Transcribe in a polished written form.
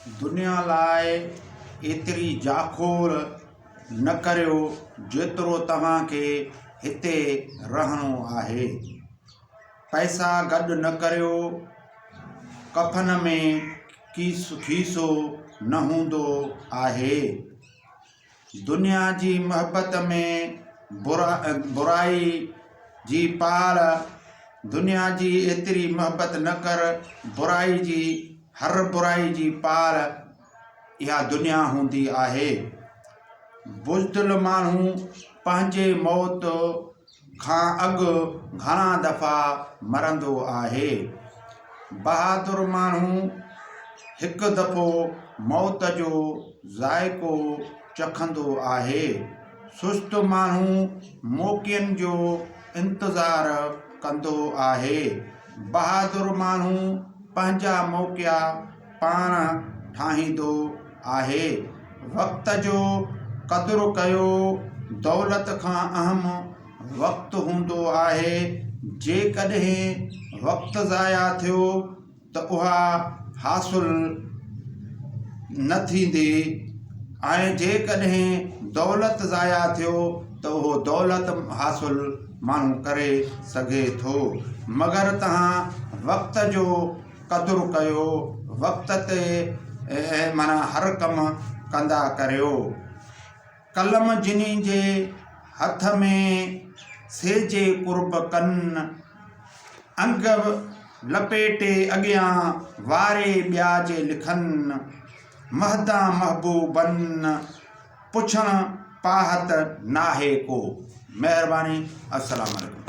دنيا لاء ايتري جاکوڙ نه ڪريو جيترو توهان کي هتي رهڻو آهي. پئسا گڏ نه ڪريو، ڪفن ۾ کيسو نه هوندو آهي. دنيا جي محبت ۾ برائي جي پاڙ، دنيا جي ايتري محبت نه ڪر، برائي جي هر برائي جي پاڙ اها دنيا هوندي آهي. بزدل ماڻهو پنهنجي موت کان اڳ گهڻا دفعا مرندو آهي. بهادر ماڻهو هڪ دفعو موت جو ذائقو چکندو آهي. سست ماڻهو موقعن جو انتظار ڪندو آهي. بهادر ماڻهو پنهنجا موقعا پاڻ ٺاهيندو آهي. وقت جو قدر ڪيو، دولت کان اهم وقت هوندو آهي. جيڪڏهن وقت ضايع ٿيو ته اها حاصل نه ٿيندي ۽ جيڪڏهن دولت ضايع ٿيو ته اهو دولت حاصل ماڻهو ڪري سگهي ٿو مگر توهان وقت جو قدر ڪيو، وقت تي معنيٰ هر ڪم ڪندا ڪريو. قلم جني جي هٿ ۾، سي جي قرب ڪن. انگ لپيٽي اڳيان، واري ٻيا جي لکن. مهدان محبوبن، پڇڻ پاهت ناهي ڪو. مهرباني السلام عليڪم.